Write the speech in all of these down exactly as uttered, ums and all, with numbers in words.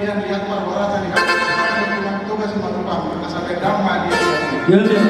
Yang lihat parhorasan di hati, tugas mengubah, maka sampai damai di hati. Ya, ya.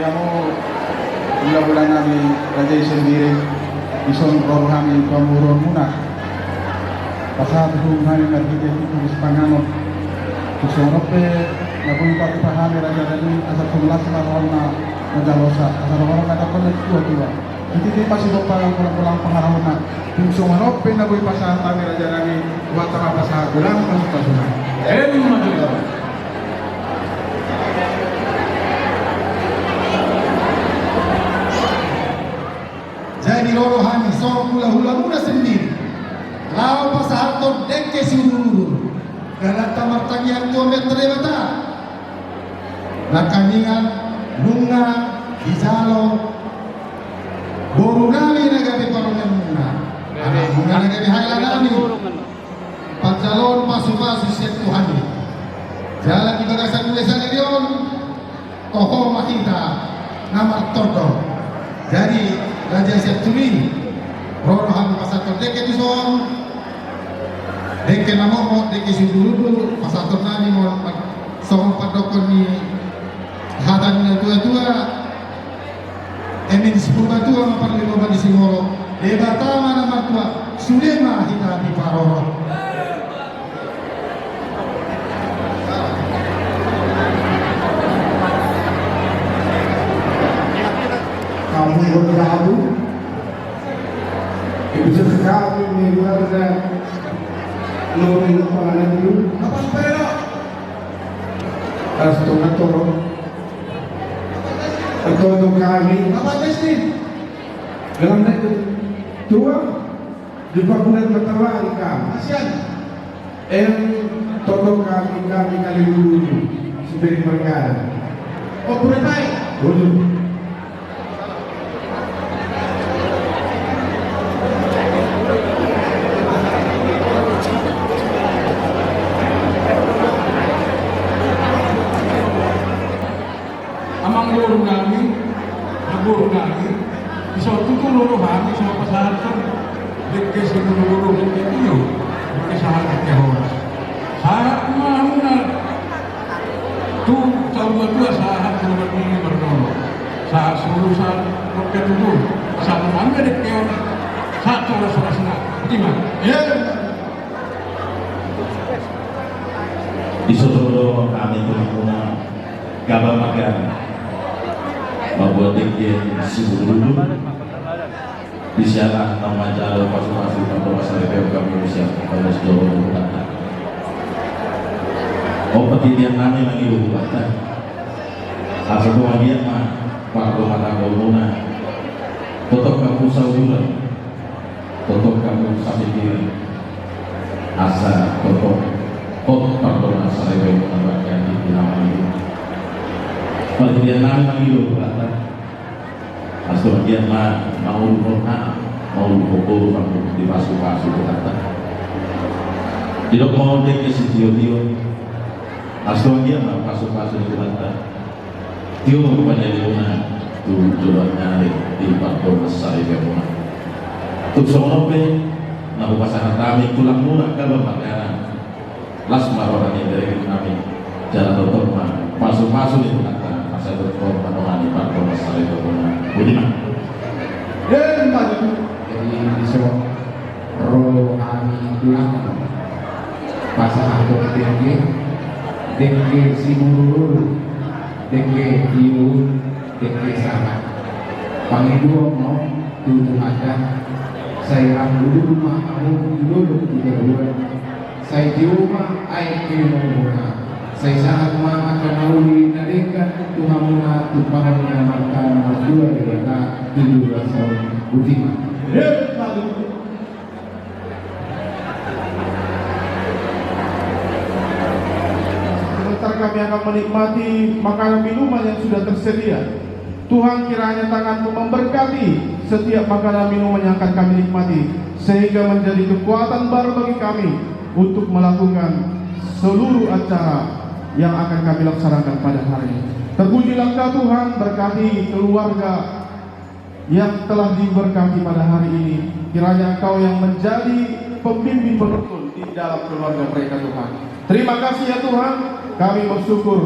Hamu hulahula nami, raja i sendiri, dison ro hami tu hamu, ro muna pasahat tu hami marhite tu tulis panganon. Tung songon on pe na boi patupa hami raja nami, asa tung las ma rohana manjalosa, asa rohana mandapothon na tua-tua. Iti pe pasi dompa lang pulang-pulang pangarahutna. Tung songon on pe na boi pasahat hami raja nami, huhata ma pasahat golang pasu-pasuna. Emma tutu. Jadi ro do hami songon hulahula muna sendiri, laho pasahathon dengke siudurudur. Karna martangiang tu Amanta Debata, nangkaningan nunga dijalo boru nami na gabe parumaen muna, anak muna na gabe hela nami, panjaloon pasu-pasu sian Tuhan i. Jala di bagasan muna sadari on, toho ma hita na martondong. Jadi raja sian turi, ro do hami pasahathon dengke tuson. Dengke na momot, dengke siudurudur, pasahathon nami ma on, songon pandokkon ni hata ni na tua-tua. Emin si Purbatua ma parlinggoman ni singolok, Debata ma na martua, sude ma hita diparorot. Kamu bergabung, bisa sekali nih warga Lori Panganan dulu. Apa sepeda? Astona toro. Atau untuk kami. Apa testing? Dalam itu tua di bangunan matawari kami. Kasihan. Em, toto kami, kami kali dulu. Supaya berkala. Oh, boleh baik. Boleh. Amang boru nami, amang boru nami, bisa tutu lolo hami sama pasahathon dengke siudurudur, dengke tio, dengke sahat, dengke horas. Sahat ma hamuna tu saur matua, sahat tu marnini marnono, sahat solu, sahat dengke tutu, sahat ma hamuna dengke on, sahat tu horas-horasna. Botima. Iya. Dison do hami tu hamuna. Gabe ma hami mambuat dengke siudurudur. Di siala na manjalo pasu-pasu, manjalo saripeon hami di siala na manjalo. Opat titian nami mangido tu Debata. Asa tung anggiat ma pardomuan muna. Totop hamu sauduran. Totop hamu sapikiran. Asa totop hot pardomuan saripeon na bagian di nama ini. Partingkian nami mangido tu Debata. Asa tung anggiat ma mangolu hot hami, mangolu hot boru hamu dipasu-pasu tu Debata. Didok ma on dengke sitio-tio. Asa tung anggiat ma pasu-pasu ni Debata. Tio ma panjaloon muna tu joloan ni ari di pardomuan saripeon muna. Tung songon on pe na hupasahat hami tulang muna, gabe ma hami. Las ma roha ni beregek nami. Jala totop ma pasu-pasu ni Tuhanta, asa totop ma roha ni pardomuan saripeon muna. Botima. Jadi dison ro hami tulang pasahathon dengke, dengke siudurudur, dengke tio, dengke sahat. Pangidoan ma on tu Tuhanta, sai rap udur ma hamu tu dolok tu toruan, sai tio ma aek ni lomona, sai sahat ma angka na uli na denggan tu hamuna, tu parange ni Amanta na martua Debata tu joloan on. Botima. Sebentar kami akan menikmati makanan minuman yang sudah tersedia. Tuhan, kiranya tangan-Mu memberkati setiap makanan minuman yang akan kami nikmati, sehingga menjadi kekuatan baru bagi kami untuk melakukan seluruh acara yang akan kami laksanakan pada hari ini. Terpujilah Engkau Tuhan, berkati keluarga yang telah diberkati pada hari ini. Kiranya Engkau yang menjadi pembimbing penuntun di dalam keluarga mereka, Tuhan. Terima kasih ya Tuhan, kami bersyukur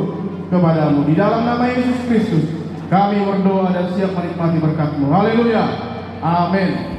kepada-Mu. Di dalam nama Yesus Kristus, Kami berdoa dan siap menikmati berkat-Mu. Haleluya. Amin.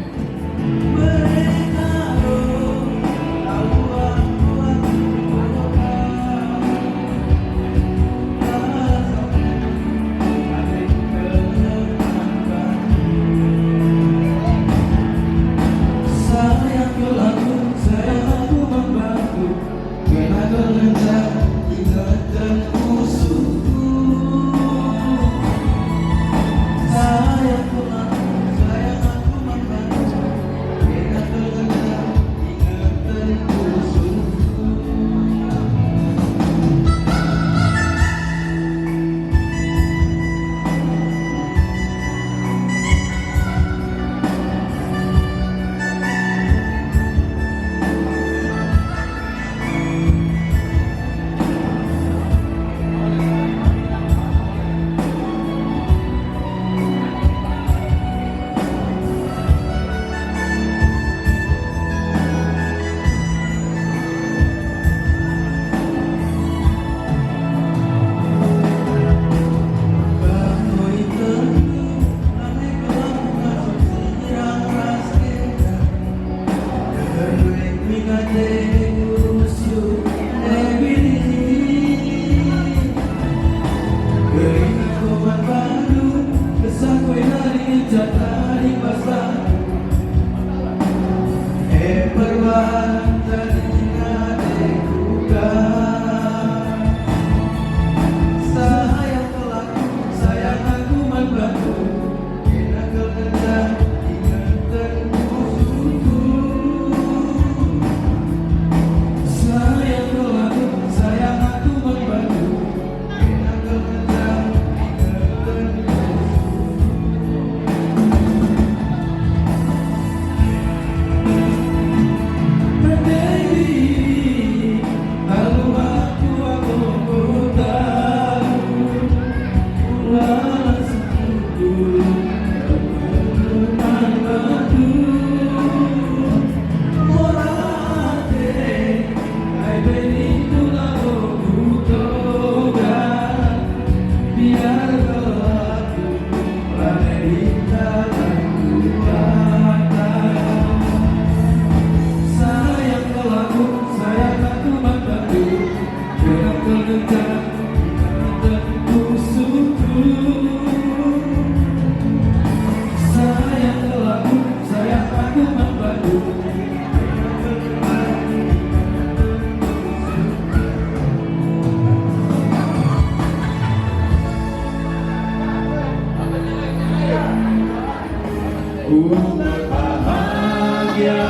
Umat bahagia,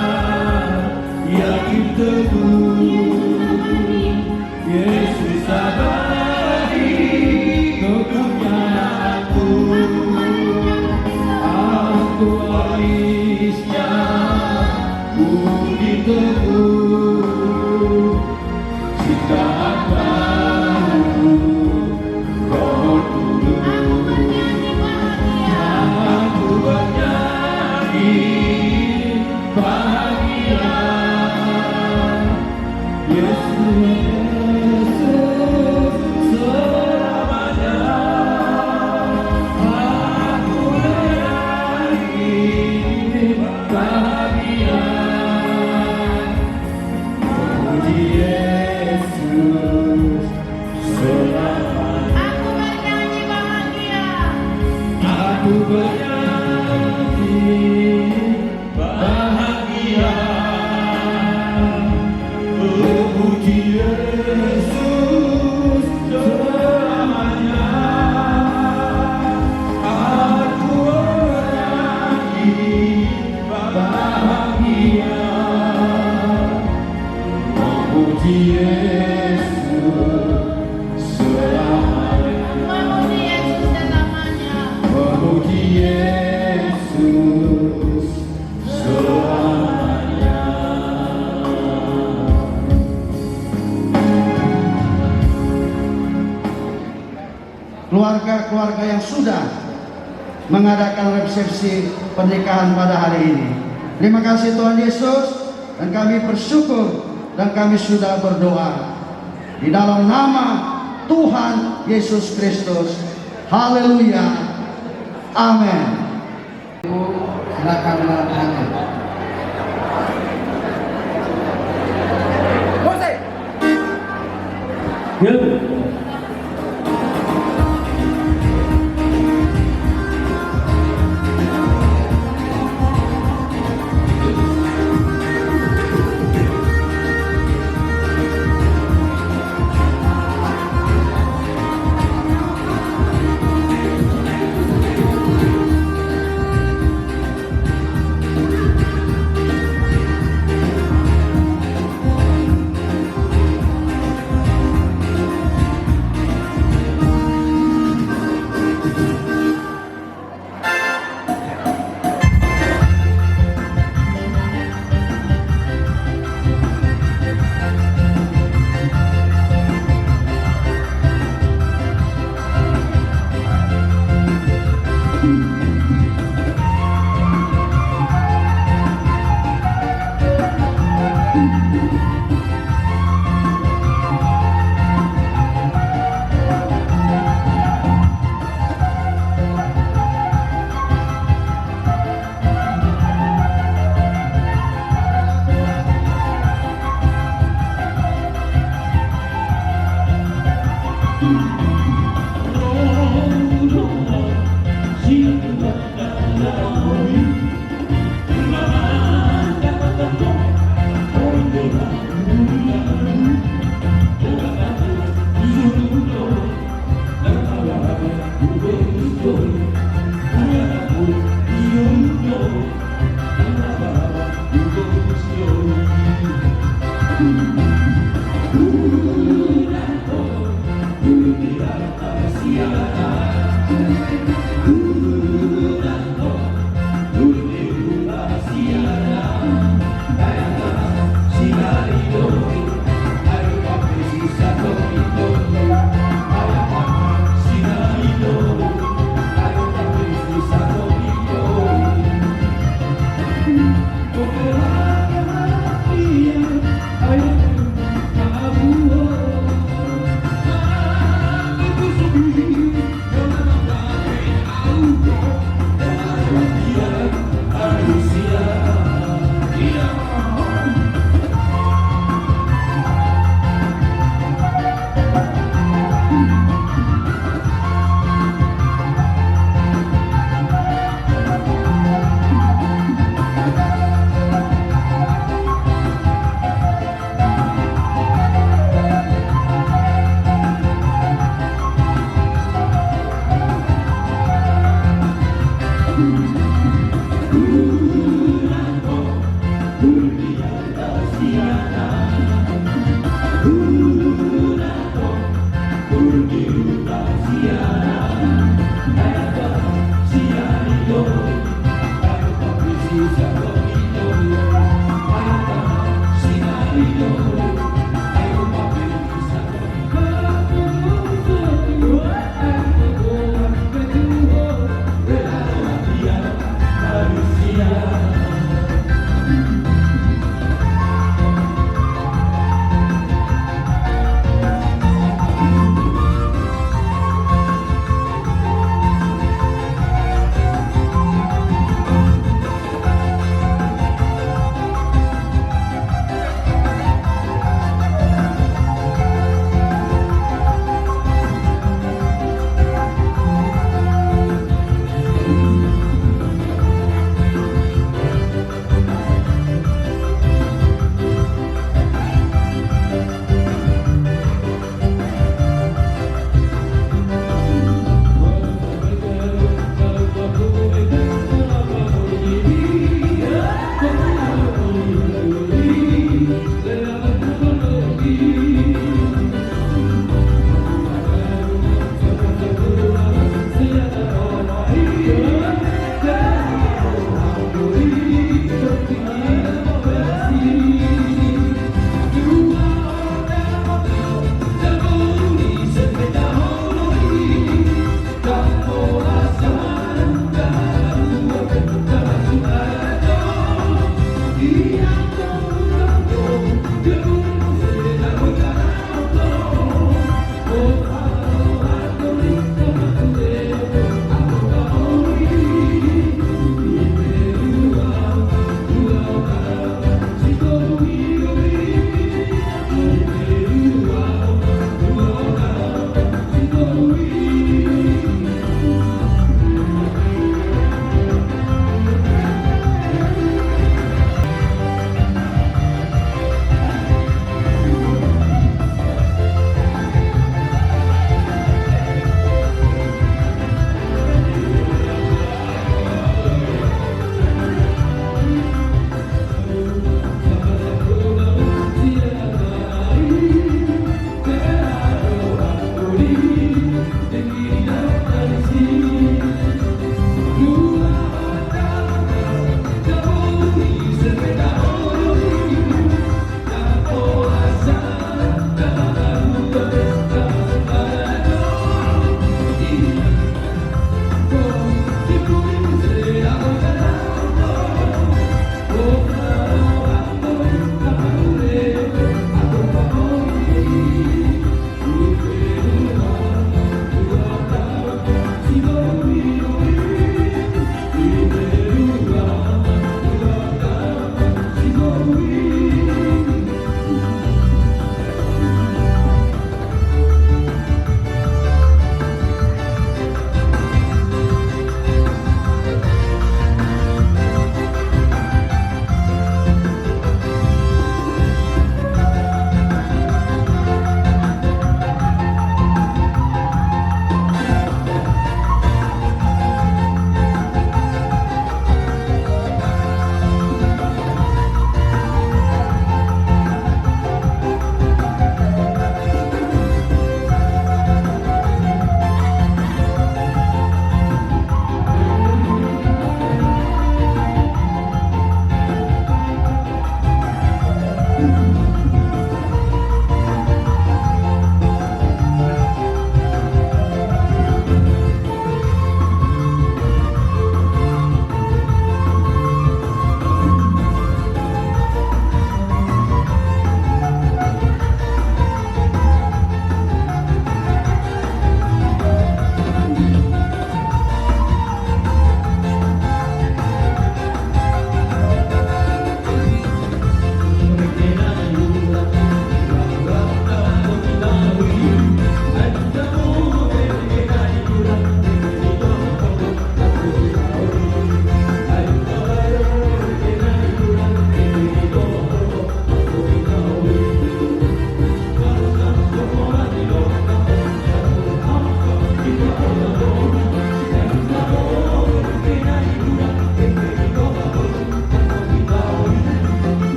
yakin teguh, Yesus abadi, gugurnya aku, aku warisnya, budi teguh. Aku bernyanyi bahagia. Aku bernyanyi bahagia. Memuji Yesus selamanya. Aku bernyanyi bahagia. Memuji Yesus selamanya. Memuji Yesus selamanya. Memuji Yesus selamanya. Keluarga-keluarga yang sudah mengadakan resepsi pernikahan pada hari ini. Terima kasih Tuhan Yesus, dan kami bersyukur dan kami sudah berdoa di dalam nama Tuhan Yesus Kristus. Haleluya. Amen. Silakan, silakan.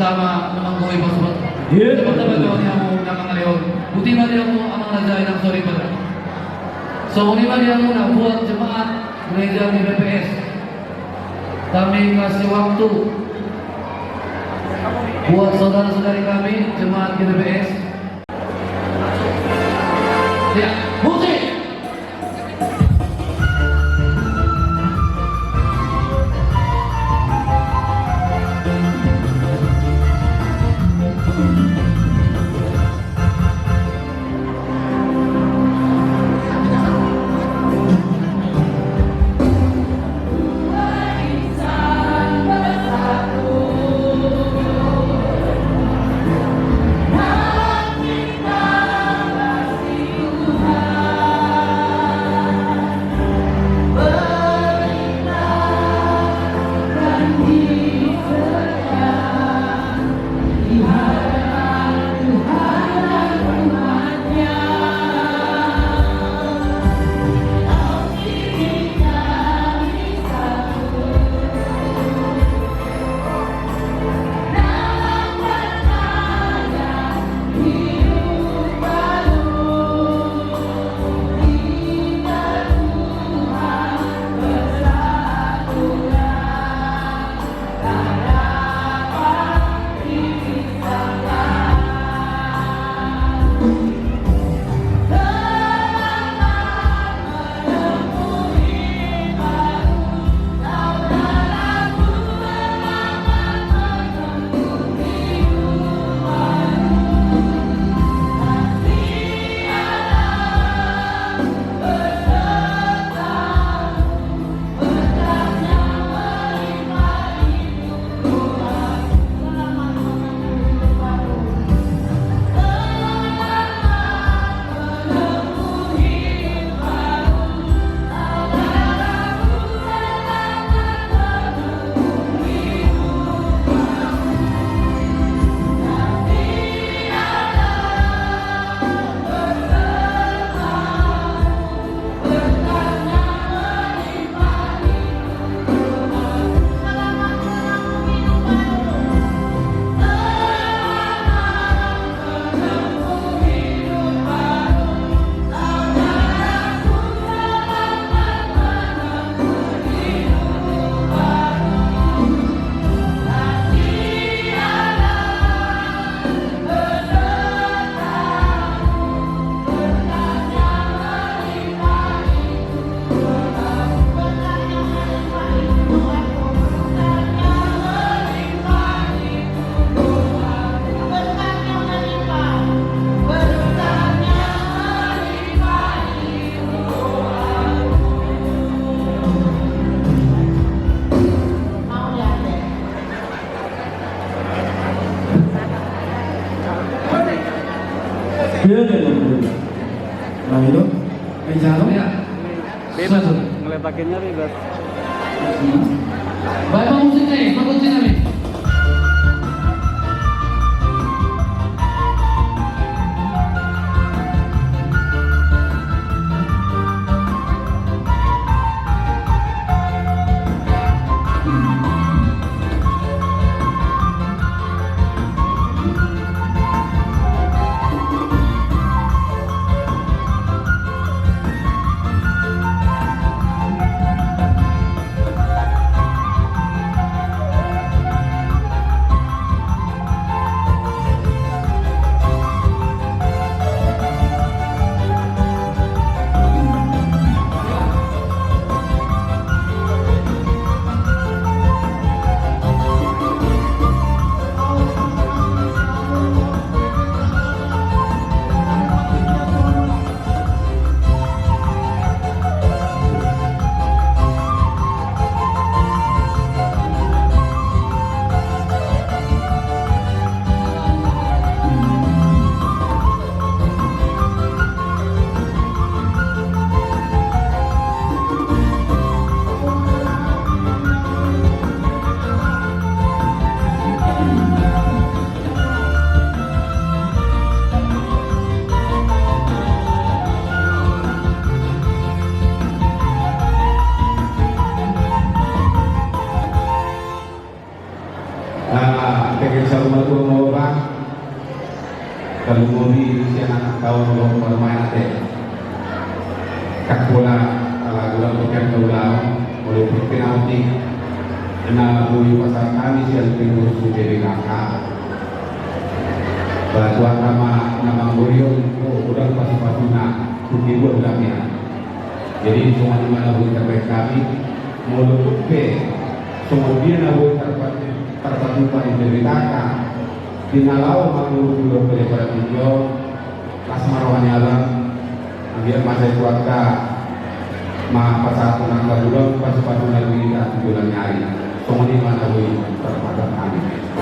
Sama na manggohi pasupasu. Iya. Pertama kali hamu na mangalehon. Botima di hamu amang raja, inang soripada. Songon i ma di hamu na buat jemaat gereja G B P S. Kami kasih waktu buat saudara-saudari kami jemaat G B P S. Ya, musik. Bebas, ngeletakinnya bebas. Baik, Bang, musiknya, Bang, kuncinya nih. Tulang oba, tarlumobi sian anak taon oba parumaen ate. Ndang pola ala godang tu tiap na ulaon, molo pe na otik na boi pasahat hami sian pengurus B P K K. Ba tu angka ma na manggohi on, godang pasipatuna tu tibuan hami. Jadi songon i ma na boi tarbahen hami, molo tung pe songon dia na boi tarpa-, tarpatupa di B P K K, di na laho mangurung di Peleparan Ijo, las ma roha ni abang, anggiat ma sai tu angka ma pasahat tu angka godang pasipatuna di hita tu joloan ni ari. Songon i ma na boi tarpatupa hami.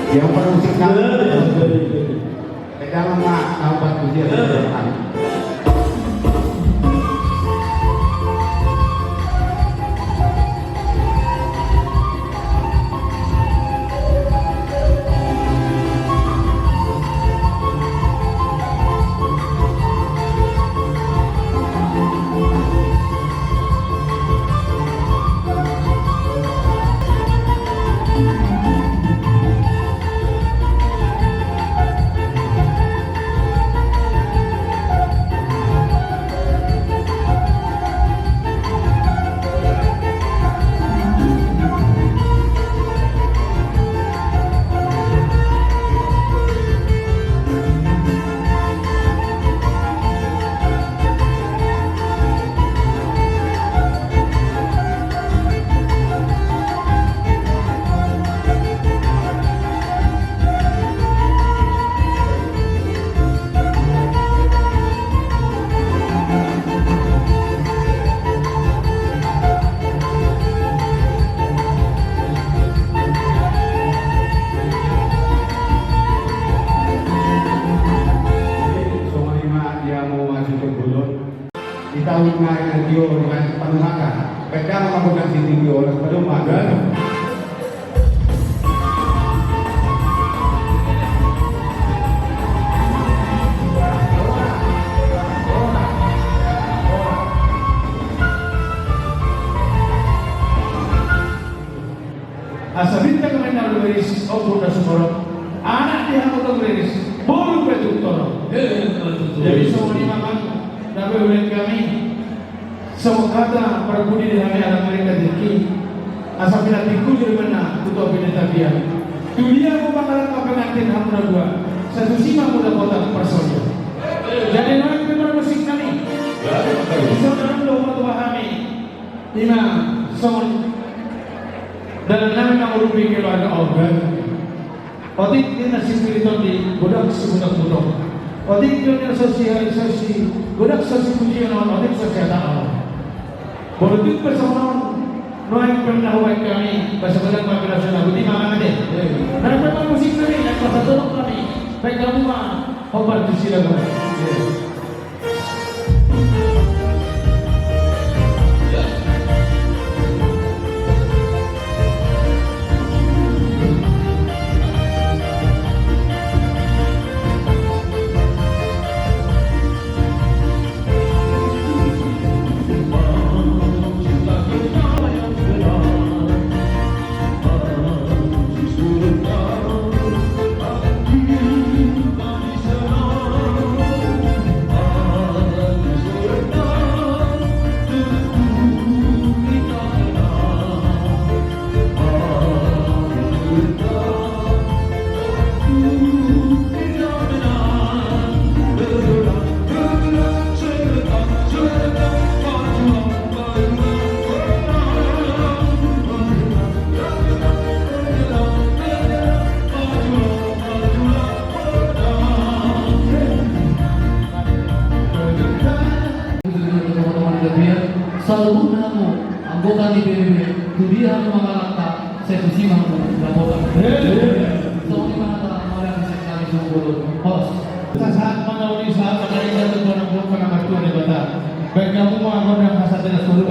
Ia umpan musik nami. Pegangan ma na umpan musik nami. Songon i ma ia molo maju tu bolon. Di taon nai na tio di panuhatan. Baen damang ma gondang sitio, las padomma. Asa bintang ma inna olo riris, ombun na sumorop. Anak di hamu tong riris, boru pe tung torop. Jadi songon i ma amang, na paulahon hami. Songon hata parpudi di hami anak mereka tingki. Asa pinantiku juru mana tu topi ni tapian. Tu dia hamu mangalangka pengantin hamu na dua. Satu sima hamu dapotan parsaulian. Jadi nuaeng pe marmusik nami. Bisa dalam doa tu hami. Ima songon dalan nami mangurupi keluarga on. Otik ninna si Spiriton di godang si butak-butak. Otik ninna so si, so si godang so si pujion on, otik so si hata on. Molo tung pe songon on, nuaeng pe na hubaen hami, ba so godang ma pinason na boti ma mangate. Nuaeng pe marmusik nami, nuaeng pe pasahat nami, baen hamu ma hombar tu si lagu. Saluhutna hamu anggota ni B B B, tu dia hamu mangalangka, sai tusi ma hamu dapotan. Songon i ma hata mauliate sian hami songon bolon. Horas. Sahat ma na uli, sahat ma na indah tu anak boru na martua Debata. Baen hamu ma gondang hasahatan na solu.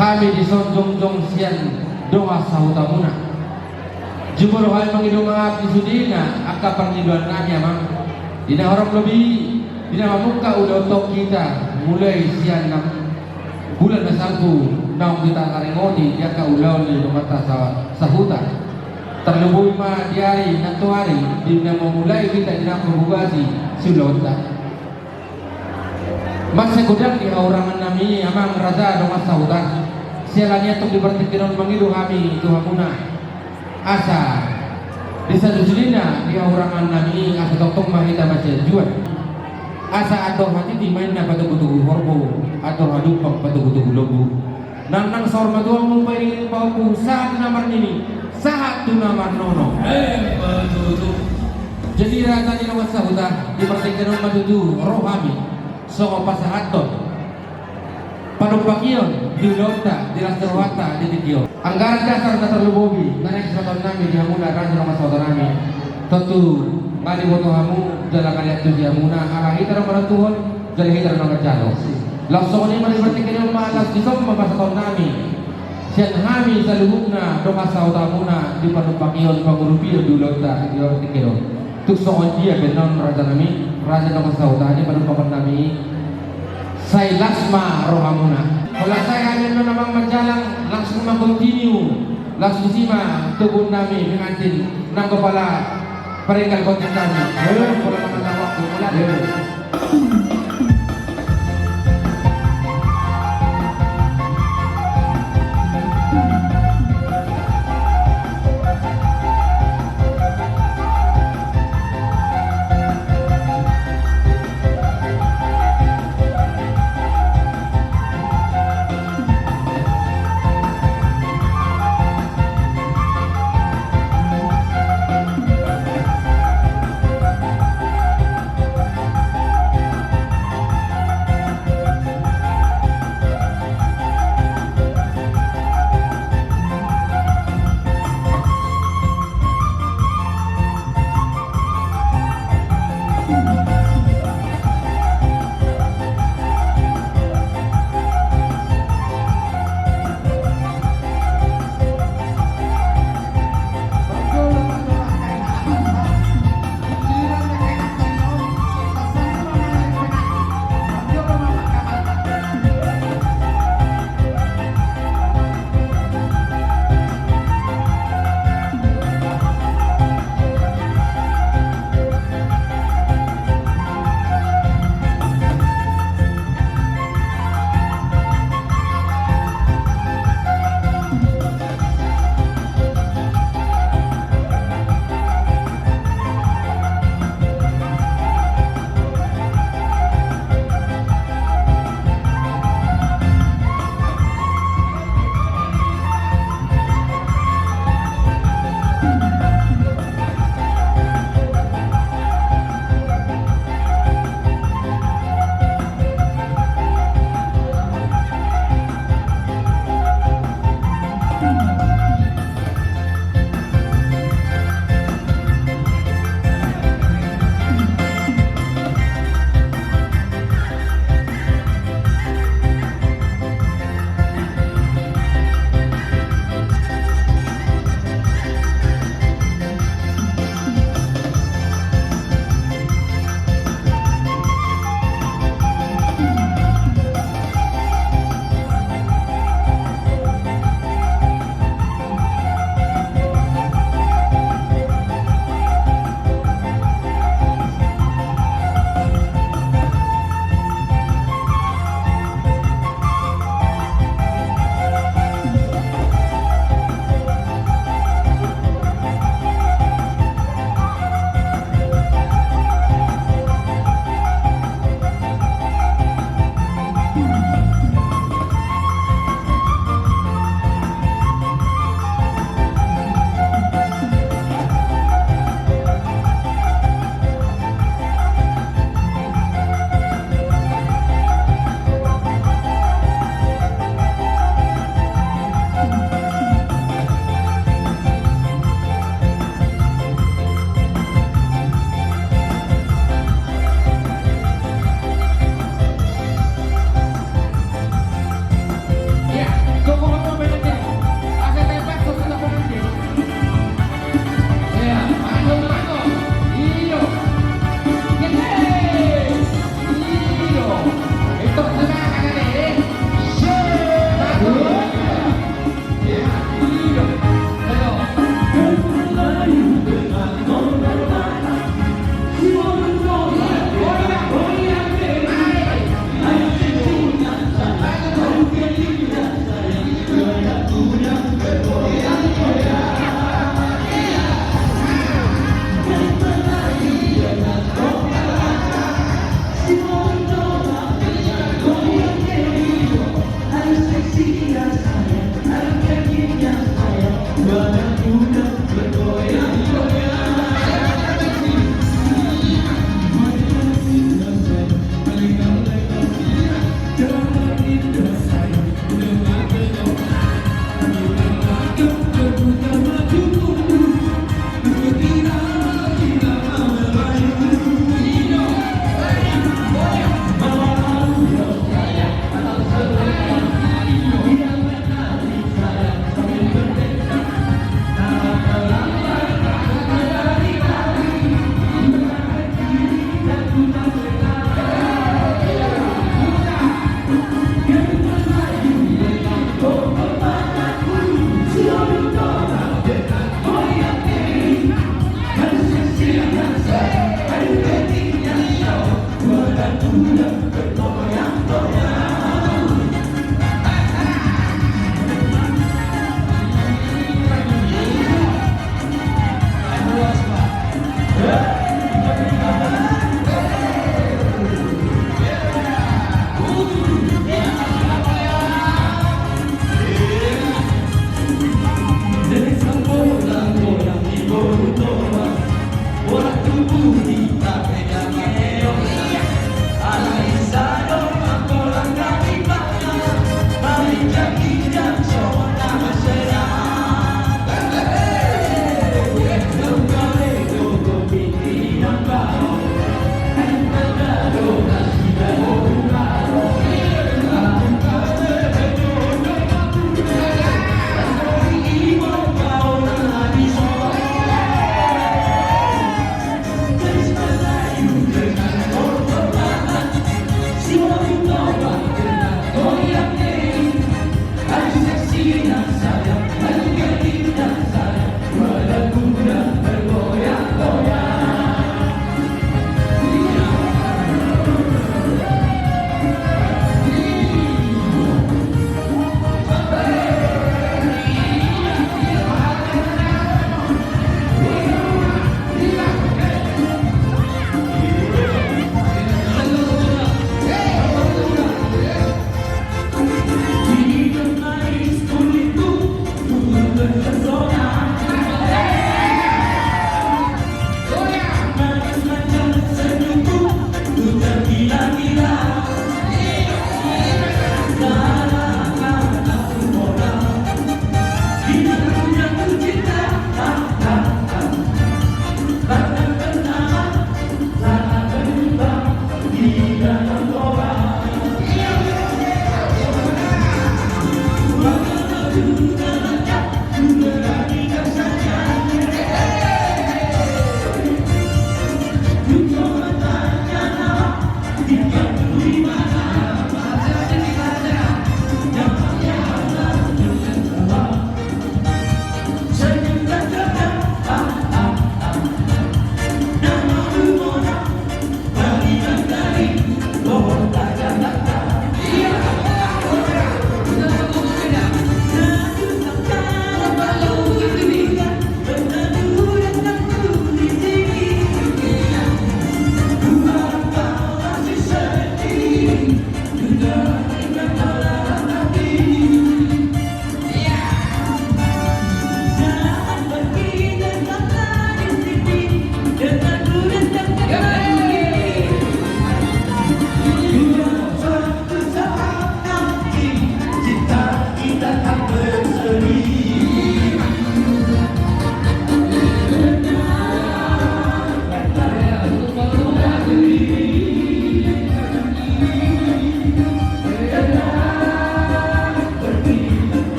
Hami dison jongjong sian dongan sahutamuna. Jumolo hami mangido maaf di sudena angka pangidoan nami, Amang. Di na horong lobi, di na mamungka ulaonta hita, mulai sian na bulan na salpu naung hita taringoti di angka ulaon ni dongan sa-, sahuta. Tarlumobi ma di ari na tuari, di na mamulai hita di na mamboan ulaonta. Mansai godang di hahurangan nami, Amang raja dongan sahuta. Siala ni i antong di partingkian on mangido hami tu hamuna. Asa di saluhutna di hahurangan nami, asa tongtong ma hita masianjuan. Asa andor hatiti ma inna patogutogu horbo, andor halumpang patogutogu lombu. Nangnang saur matua, muna pairingiring pahompu, sahat tu na marnini, sahat tu na marnono. Emma tutu. Jadi raja ni dongan sahuta, di partingkian on ma tutu ro hami songon pasahathon panumpak i on di ulaonta, di las ni rohanta di tingki on. Anggaran dasar na tarlumobi na naeng pasahaton nami di hamuna raja dongan sahuta nami. Tontu nga diboto hamu jala nga diantusi hamuna, ala hita do manantuhon, jala hita do na manjalo. Laos songon i ma di partingkian on ma, laos dison ma pasahaton nami sian hami saluhutna dongan sahutamuna di panumpak i on, pangurupion di ulaonta di partingkian on. Tung songon dia pe annon raja nami, raja dongan sahuta, di panumpakan nami i, sai las ma rohamuna. Holan sai hami annon, Amang, manjalang, langsung ma continue, laos tusi ma toguon nami pengantin nang kepala paringgal konten nami. Holan manang waktu, holan.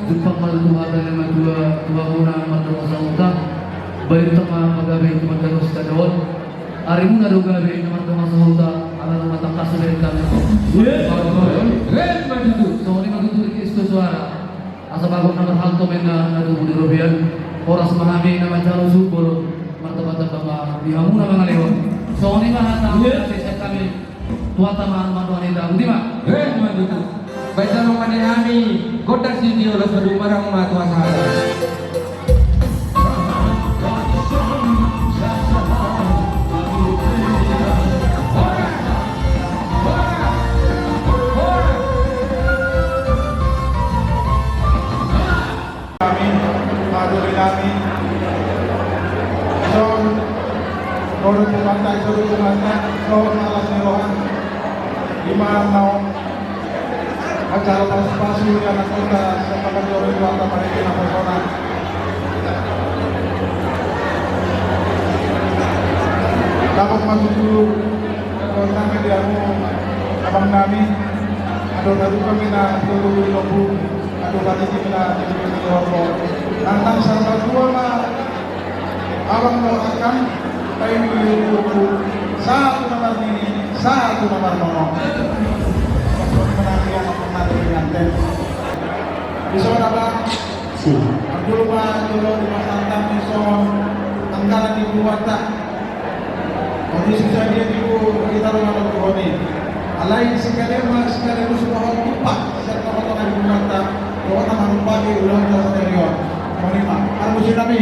Jumpang ma tutu hata ni na matua, tuamuna na mardongan sahuta. Baen ma pagabe tu mardalan sadari on. Arimuna do gabe na mardongan sahuta, ala na tangkas be kami. Songon i ma tutu, request tu suara. Asa bagot na marhalto ma inna na tubu di robean. Horas ma hami na manjalo subur, martamba-tamba ma di hamuna mangalehon. Songon i ma hata sian hami. Tuhanta ma na mandongani hita, boti ma. Request ma tutu. Baen jalo ma di hami gondang sitio laos padomu ma tu hasahatan. Hami, maduri nami, dison, dohot Tuhanta, dison Tuhanta, dohot na las ni roha. Ima naung manjalo pasupasu di anakkonta sian panggabean ni Tuhanta, marhite naposona. Dapot ma tutu dohot nami di hamu abang nami, andor na dungka ma inna tubu di lombu. Aduh, berarti kita di lombu. Nantang saur matua ma. Abang doakan, paimili buku, satu nomor nini, satu nomor nono. Menanti anak menanti pengantin. Bisa apa? Dulu ma jolo di Mas Antam ni son anggaran di buata. Kondisi sadia di bu kita rumah dokter Roni. Alai sekali ma sekali lu sudah orang lupa. Siapa kau tahu di buata. Kau tak mau lupa di ulang tahun senior. Kau ni ma. Harus nami.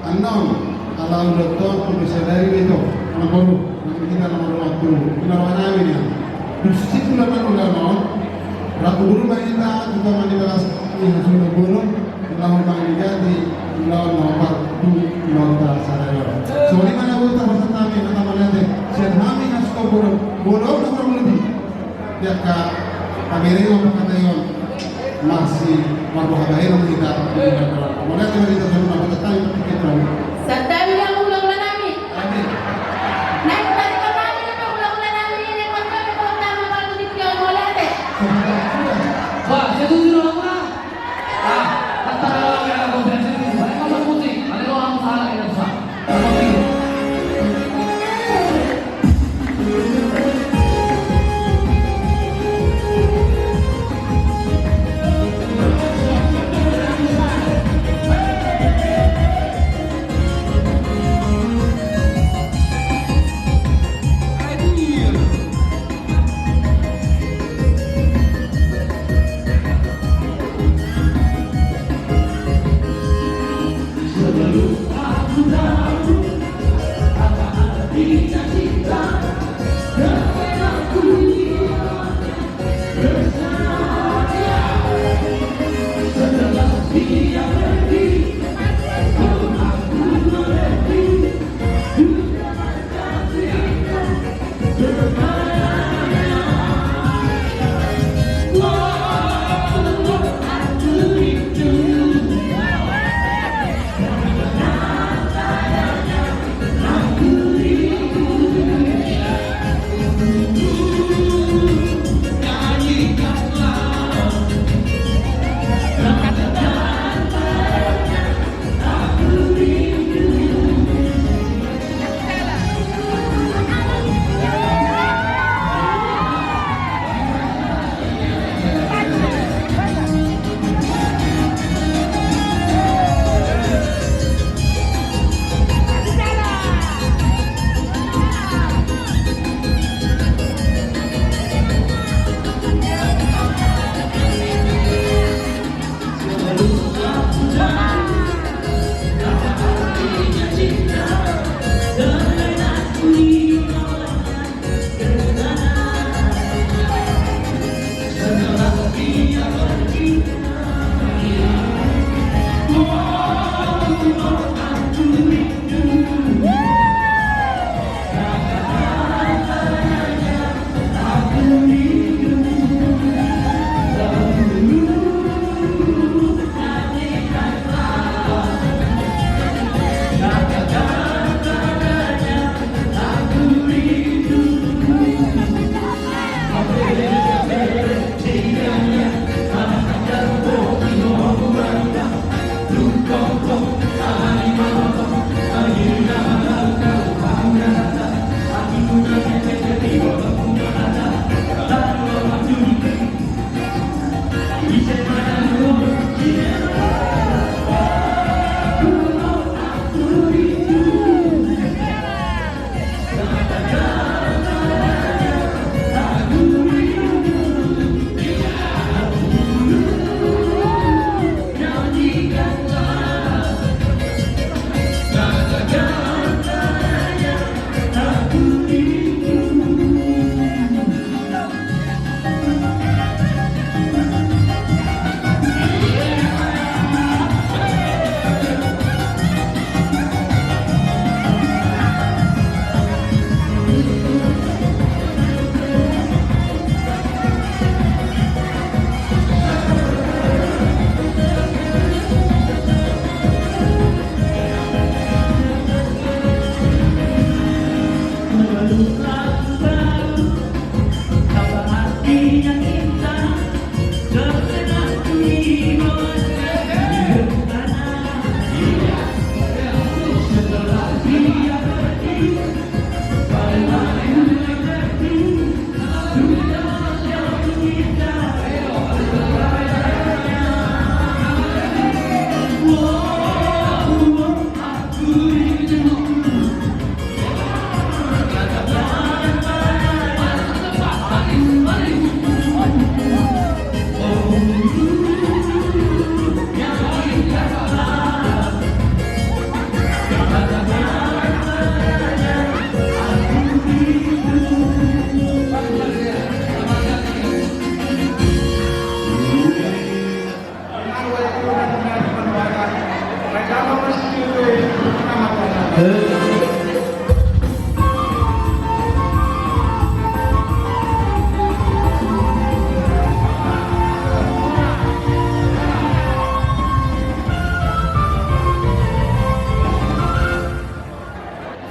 Annon, ala ulaon on, unang sadari do i, anak boru, nang hita na marroha tu, ulaon nami nian. Dung sip ulaon on, rap tu boru ma hita, tu taman di bagas, di hasundu boru, ulaon manigati, ulaon na hombar tu, ulaonta sadari on. Songon i ma na boi tapasahat nami, hata mauliate, sian hami na suka boru, boru na kurang lebih. Di angka pamerengon, pangkataion, masi marroha bahenon hita. Mauliate ma di hita saluhutna, mauliate ma di hita saluhutna. Santabi ma hulahula nami. Amin. Naeng tarima nami ma hulahula nami, naeng marhobas ma tarima nami, mauliate. Bah, setuju dong, Bang? Ah, kata orang yang ada konsensus itu, mereka berputih, ada doang salah yang susah.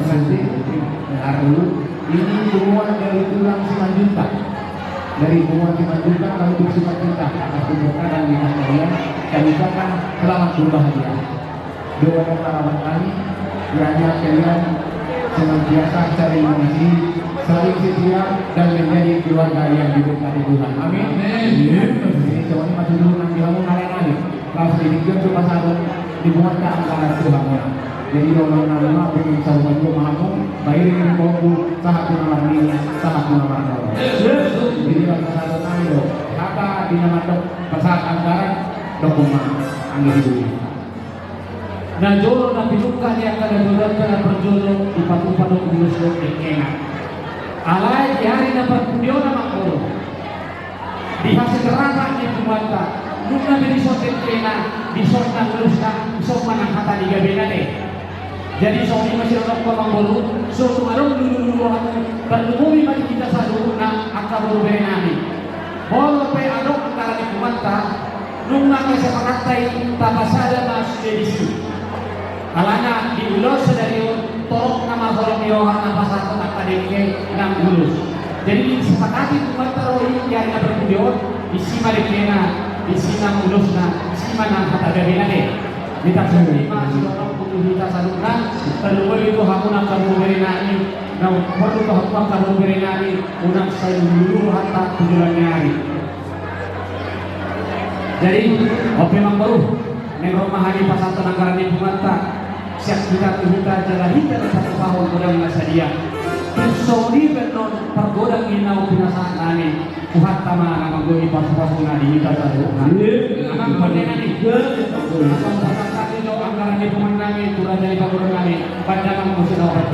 Nanti, ya, dulu. Ini semua dari tulang Simanjuntak. Dari semua Simanjuntak, kami bersuka cita atas keberkahan di kalian. Kami ucapkan selamat berbahagia. Doa dan harapan kami, kiranya kalian senantiasa saling mengasihi, saling setia, dan menjadi keluarga yang diberkati Tuhan. Amin. Amin. Jadi, songon i ma tutu nang di hamu na lain. Laos di tingki on tu pasahat ni buat ka angka tu hamuna. Jadi, dohononnami ma, pengen sarupa jua ma hamu, baen ni pongku, sahat tu na marnini, sahat tu na marnono. Jadi, pasahatonnami do hata di na mandok pasahat anggaran, dohon ma anggi di bumi. Na jolo na pinungka ni angka na jolo, angka na parjolo, dipatupa do ulos dohot dengkena. Alai di ari na parpudi on, amang boru, di hasintongan ni punguanta, nunga be dison dengkena, dison nang ulos nang, dison ma nang hata ni gabena, ate. Jadi songon i ma sidohononku, amang boru, so tung adong lulu-lulu hamu, parlumobi ma di hita saluhutna angka boru berenami. Molo pe adong anggaran ni punguanta, nunga kesepakatan i tapasada ma sude disi. Alana di ulos sadari on, torop nama holong ni roha na pasahathon angka dengke nang ulos. Jadi disepakati punguanta ro i di ari na parpudi on, disi ma dengkena, disi nang ulosna, disi ma nang hata gabena, ate. Di tarsongon i ma sidohononku tu hita saluhutna, tarlumobi tu hamu angka boru berenami, na porlu tu hamu angka boru berenami, unang sai lulu-lulu hata tu joloan ni ari. Jadi, on pe, amang boru, naeng ro ma hami pasahathon anggaran ni punguanta, sian hita tu hita jala hita na patupahon godang na sadia. Tung songon i pe annon pargodang ni naung pinasahatnami, huhata ma na manggohi pasu-pasuna di hita saluhutna. Amang pandenami, asa pasahat hami do anggaran ni punguannami tu raja ni pamoruonnami, pandangan musik na opat.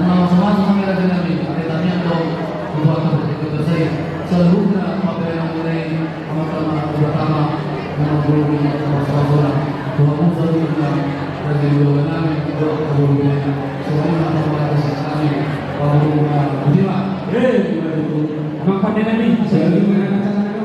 Nah, langsung masuk kami raja nami, ada tanya dong, buat apa kita saya. Seluruhnya apa yang mulai sama-sama bersama dengan guru-guru sama-sama. Tuhan pun selalu dengan raja dua nami, dua guru-guru. Semuanya sama-sama kami, Pak Guru, Pak Guru. Eh, gimana itu? Emang pandai nami, saya lu mengenai acara itu.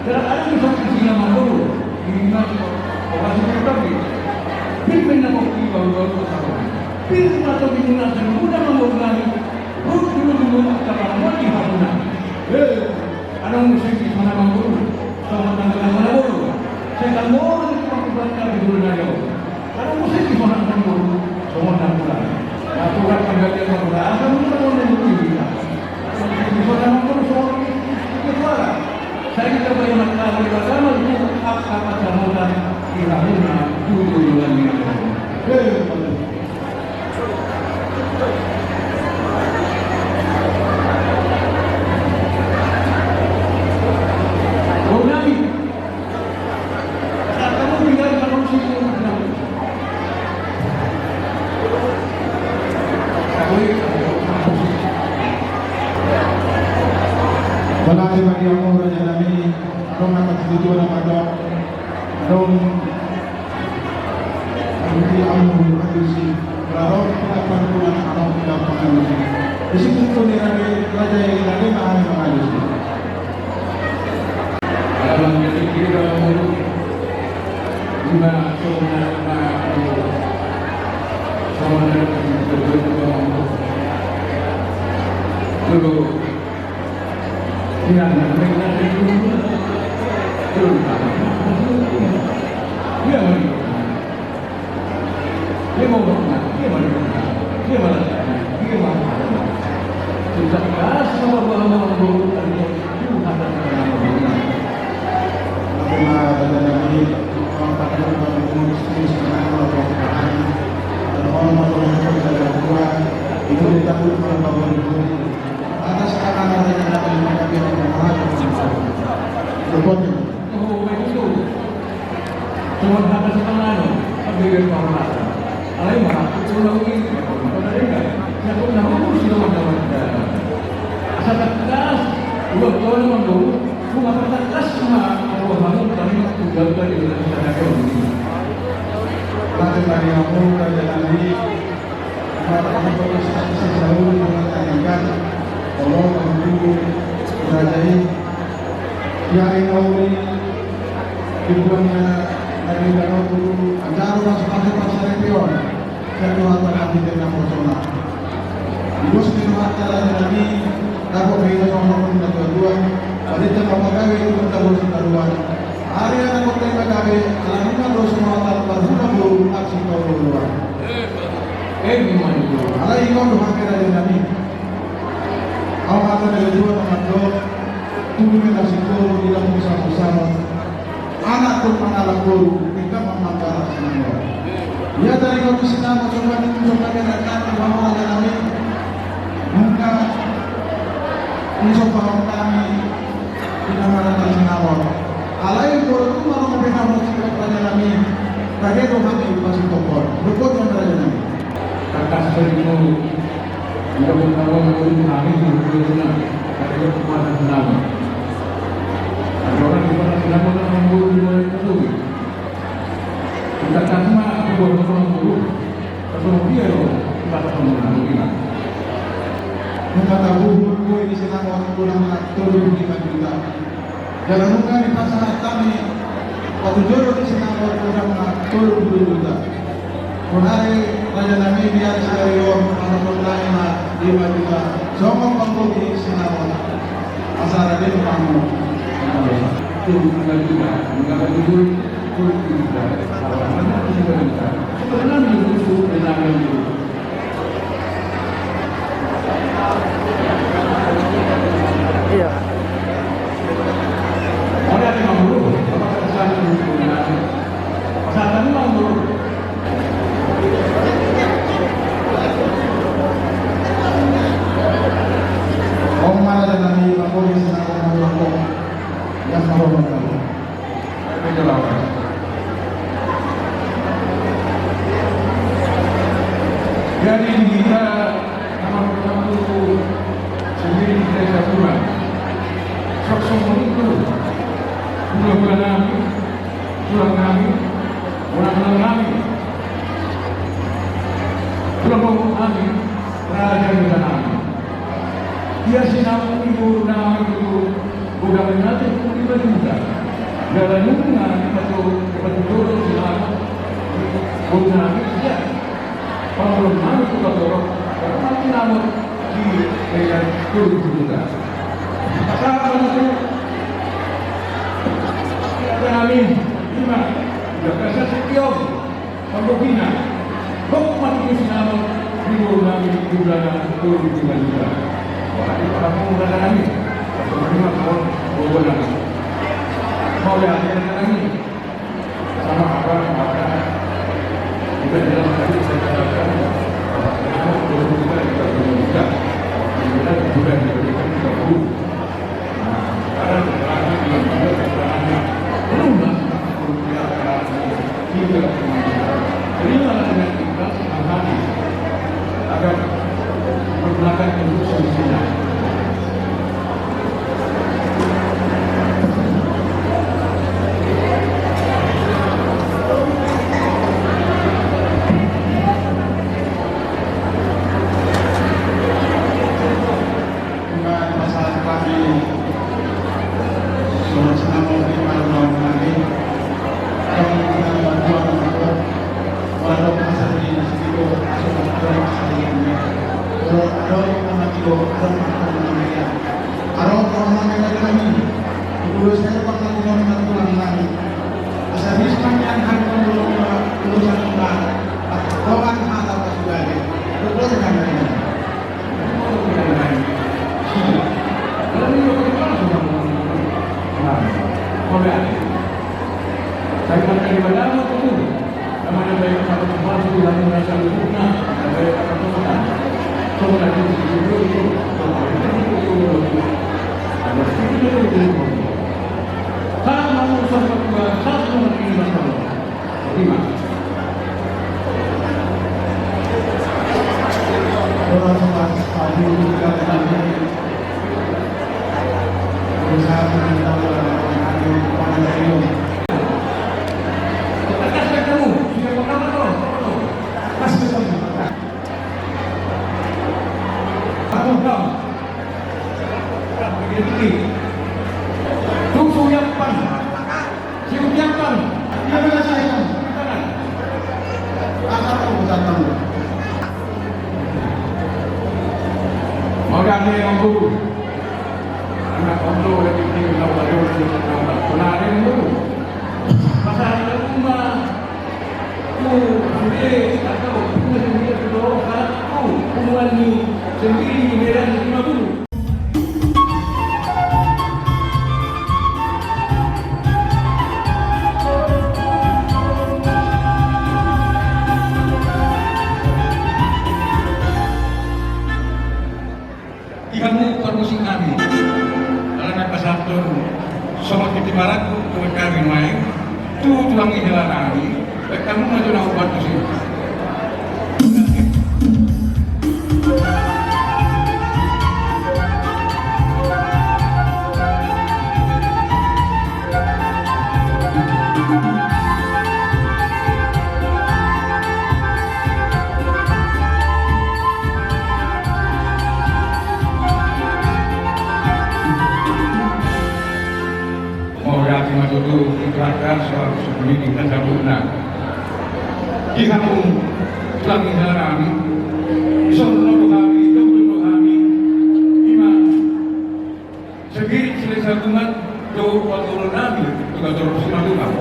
Dalam ada di satu sisi nama guru, ini masuk orang seperti tapi pimpin nama guru baru-baru sama. Pimpin atau pimpin dan muda mengurangi guru dulu dulu akan mati hamuna. Eh, ada musik di mana guru, sama tanggal mana guru. Saya tak mau untuk waktu berangkat di dulu nayo. Kalau musik di mana guru, sama tanggal. Aku akan belajar berdoa, aku mau menunggu kita. Di mana guru, sama di suara. Saya kita banyak kali beragama itu apa kata sama di hamuna dulu dulu nayo. Eh, Balai bagi amu raja nami, adong angka tujuan apa dong, adong. Di amu alusi, berarok kita pantulan anak kita pangalusi. Di situ tu ni raja, raja yang kita lima hari mengalusi. Dalam kira-kira umur lima, sona, lima, sona, dulu. Atas nama raja nami kami yang berbahagia. Telepon. Tuhan atas nama, kami yang berbahagia. Alai ma, tulang ini, ya, kau mana dengar? Ya, kau nama, kau sudah mana dengar? Asa tegas, dua tahun yang lalu, gua nggak pernah tegas sama orang lain, tapi tinggal dari sana ke sini. Raja nami, raja nami, Mata mata saksi saluhut mengatakan, tolong menunggu raja i. Ya, ina uli, dibuatnya dari danau dulu, anjaru masuk masuk pasar pion. Satu hata hati dengan persona. Bos di rumah cara nami, takut beda sama pun dua-dua. Pada jam apa kami itu kita bos kita dua. Ari anak kota yang kami, anak rumah terus mengatakan, baru dulu, aksi kau duluan. Eh, gimana itu? Alai ingkon do hami raja nami. Au hata ni dua na mandok, tuli ma na singkoru di dalam sama-sama. Anak tu mangalap boru, tinggal mamangkara sinamot. Ia dari kau tu sinamot, coba ni, coba ni, raja nami, bawa raja nami. Mungka Dison pahompu nami, di na marhaha sinamot. Alai molo tung adong pe hamu singkop raja nami, tangkas do hami pasingkophon. Dok hami raja nami. Tangkas do i, molo tung adong pe hamu singkop raja nami, tangkas do hami pasingkophon. Andorang di mana sinamot na mamburu di mana itu. Tangkas ma, aku baru mamburu. Nunga tabuhul do i di sinamot godangna tolu pulu lima juta. Jala nunga dipasahat hami patujolo di sinamot godangna tolu pulu juta. Saonari raja nami, di ari sadari on pasahaton nami ma lima juta songon panggohi sinamot. Asa rade hamu. Tolu pulu lima juta, nunga tabuhul. Iya. Jadi di hita nama satu sendiri kita satuan. Sok songon i tu, hula-hula nami, tulang nami, tulang nami, tulang nami, raja nami. Ia sinamot ni boru nami tu godang na tolu pulu lima juta. Jala nunga dipatujolo sinamot boru nami, ia pangolon nami tu patorop, jala nunga sinamot di Medan tolu pulu juta. Pasahat ma tu raja nami, ima, ia kasih sekian. Panggohina, gok mati di sinamot ni boru nami di bulan tolu pulu lima juta. Wah, di pahamu raja nami. Pahamu ma, pahamu, boru nami. Mauliate raja nami. Sama apa, maka kita jelas tadi saya katakan bahwa sinamot boru kita di bulan tiga. Di bulan tiga, di bulan tiga puluh. Nunga dipasahat hami songon sinamot ni boru nami. Adong na bantuan, adong, adong na sari na sipito, adong na sari na, adong na matigo, adong na matigo. Adong na matigo nami. Ulos saya pernah ngomong na tulang nami. Asa bisa manyan hal pemulung ulos na tulang. Dongan hata pasugani. Betul kan? Tung so uyapan. Siudiakan. Dia berhasil. Tangan. Angkat tangan. Mau dah ni, Ampu. Anak Ampu, ada di sini, nak belajar, nak belajar. Pernah ada yang dulu? Songon tintin marangkup tu angka ari nuaeng, tu tulang ni hela nami, baen hamu ma jo na umbantu si. Mauliate ma tutu di Tuhan, so, so, di, di, di, di hamu tulang ni hela nami. Songon na roha nami, songon na roha nami. Ima, Sigirik Silahisabungan dohot parboru nami Tugatorop Simatupang.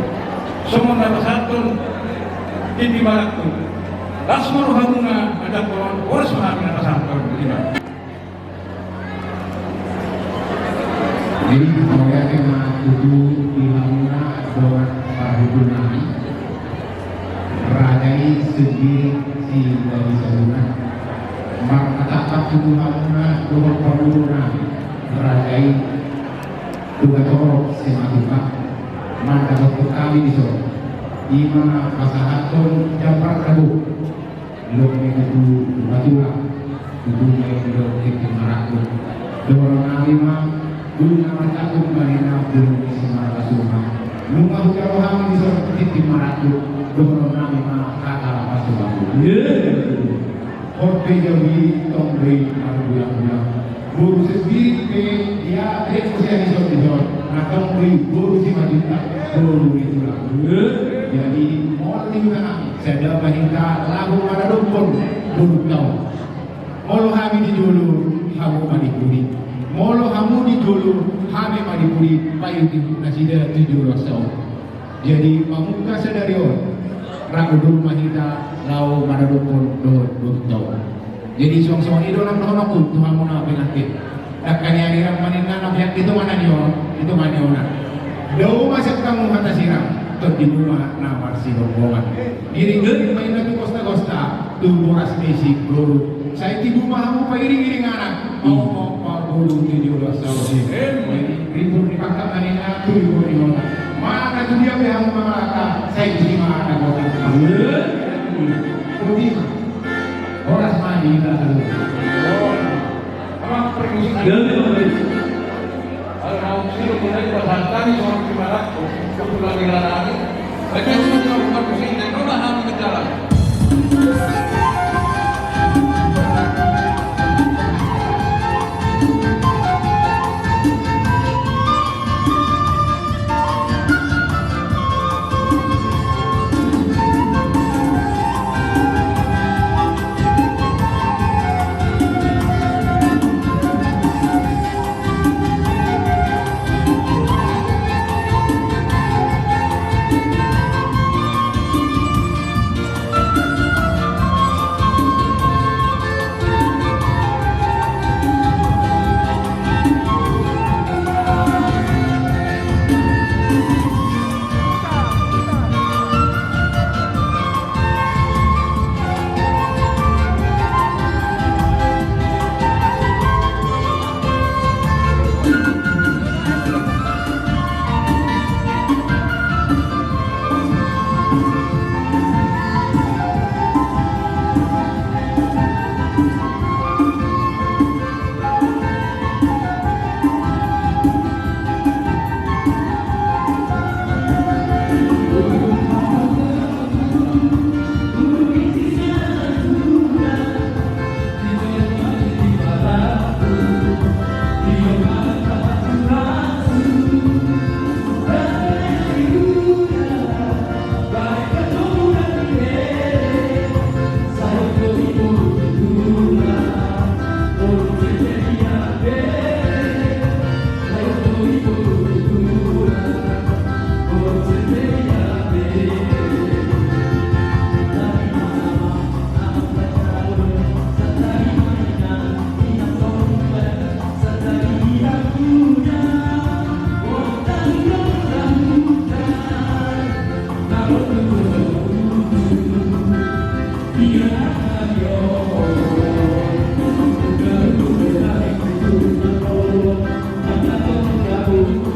Songon na pasahathon tintin marangkup. Las ma rohamuna, manjangkon, horas ma hami na pasahathon, ima. Jadi, mauliate ma tutu di hamuna dongan parhundul nami. Raja i Sigirik Silahisabungan. Marhaha ma tutu hamuna dohot parboru nami. Raja i Tugatorop Simatupang. Mandapothon hami dison. Ima pasahathon jambar na gok. Lobi tutu hatulang, tutu ma i do tintin marangkup. Dohonon nami ma, boru na marangkup ma ninna boru ni si Marga Suma. Nunga hujalo hami dison tintin marangkup, dohonon nami ma hata pasu-pasu. Hot pe jabu i tong do i marbulang-bulang. Boru Sigirik pe dia, dia pe sian dison-dison. Na tong do i boru Simanjuntak, boru ni tulang. Jadi, molo di hita nami, sada ma hita laho maradophon borunta on. Molo hami di jolo, hamu ma di pudi. Molo hamu di jolo, hami ma di pudi, paihut-ihut nasida tu jolo asa on. Jadi, mamungka sadari on, rap dulu ma hita laho maradophon dohot borunta on. Jadi, suang-suang i do nang dohononku tu hamuna pengantin. Dangka ni ari rap ma ninna, na peak di tonga ni on, di tonga ni on. Dao ma sian hamu hata sirang, tondimu ma na marsigomgoman. Giring-giring ma ninna tu gosta-gosta, tu boras ni si boru. Sai tibu ma hamu pairing-iring anak, mau-mau parboru tu jolo asa on. Ribur ni pangkat ma ninna, tu ribur ni on. Mana tu dia pe hamu mangalangka, sai tusi ma anak kota. Tusi ma. Horas ma di hita saluhut. Jadi, Bang Beli. Kalau mau sih, lu mulai buat harta nih, soal gimana? Kebetulan di ladang. Baca dulu, Bang Beli, dan rumah kami ke jalan.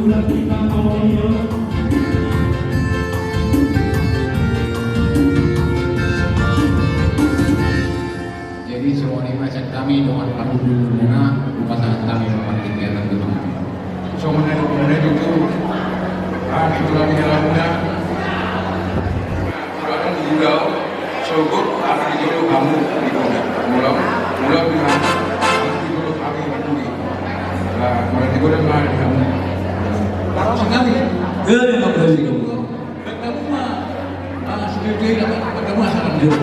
Jadi songon i ma sian hami dongan parhundul muna, hupasahat hami ma partingkian tu hamu. Songon na nidok muna tutu, ah, situlan ni halak muna. Tulan ni Gudao, sogot, ah, di jolo hamu, di Gudao. Mula, mula di hamu, di jolo hami di Gudao. Nah, mula di Gudao ma di hamu. Langsung kami. Iya, iya, iya, iya. Bertemu ma, ah, sudah, sudah, bertemu ma, salam dulu.